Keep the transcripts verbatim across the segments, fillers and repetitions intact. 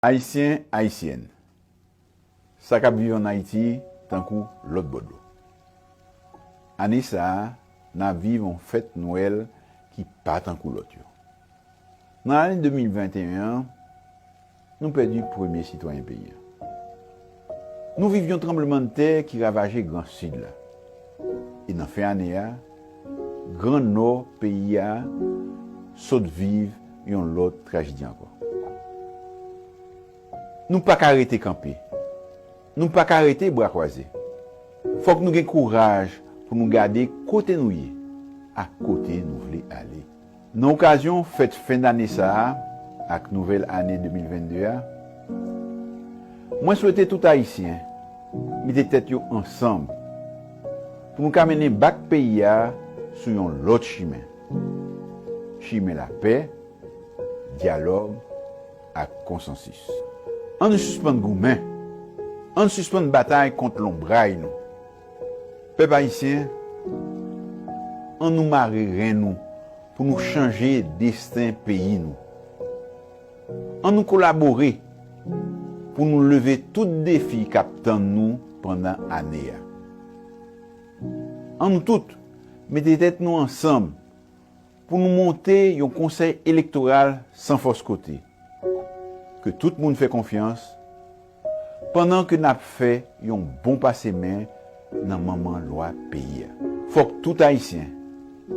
Ayisyen, Ayisyèn, sa k ap viv ann Ayiti tankou lòt bò dlo. Ane sa a, n a viv yon fèt Nwèl ki pa tankou lòt yo. Nan lane de mil venteyen an, nou pèdi premye sitwayen peyi a. Nou viv yon tranblemanntè ki ravaje Gran Sid la. E nan fen ane a, Gran Nò peyi a sot viv yon lòt trajedi ankò. Nou pa ka rete kanpe. Nou pa ka rete bra kwaze. Fòk nou gen kouraj pou nou gade kote nou ye, ak kote nou vle ale. Nan okazyon fèt fen dane sa a ak nouvèl ane de mil vennde a, mwen swete tout Ayisyen mete tèt yo ansanm pou nou ka mennen bak peyi a sou yon lòt chimen, chimen lapè, dyalòg ak konsansis. Ann sispann goumen, ann sispann batay kont lonbray nou. Pèp ayisyen, ann nou mare ren nou pou nou chanje desten peyi nou. Ann nou kolabore pou nou leve tout defi k ap tann nou pandan ane a. Ann nou tout mete tèt nou ansanm pou nou monte yon konsèy elektoral san fòs kote, ke tout moun fè konfyans, pandan ke n ap fè yon bon pase men nan manman lwa peyi a. Fòk tout Ayisyen,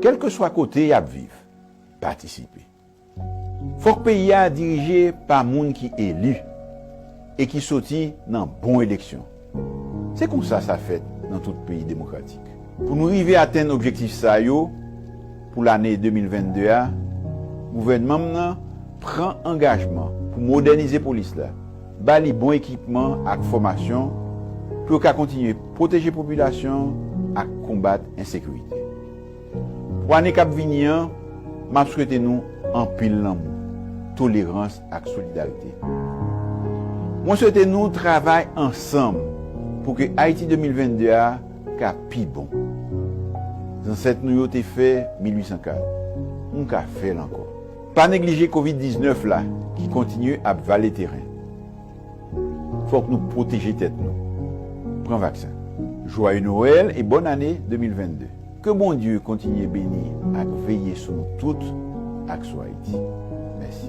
kèlkeswa kote y ap viv, patisipe. Fòk peyi a dirije pa moun ki eli e ki soti nan bon eleksyon. Se konsa sa fèt nan tout peyi demokratik. Pou nou rive atenn objektif sa yo pou lane de mil vennde a, gouvènman m nan pran angajman pou modènize polis la, ba li bon ekipman ak fòmasyon pou yo ka kontinye pwoteje popilasyon ak konbat ensekirite. Pou ane k ap vini an, m ap swete nou anpil lanmou, tolerans ak solidarite. Mwen swete nou travay ansanm pou ke Ayiti de mil vennde a ka pi bon. Zansèt nou yo te fè mil uitsan kat, nou ka fè l ankò. Pa neglije kovid diznèf la ki kontinye ap vale teren. Fòk nou pwoteje tèt nou. Pran vaksen. Joyeux Noël et bonne année de mil vennde. Ke Bondye kontinye beni ak veye sou nou tout ak sou Ayiti. Mèsi.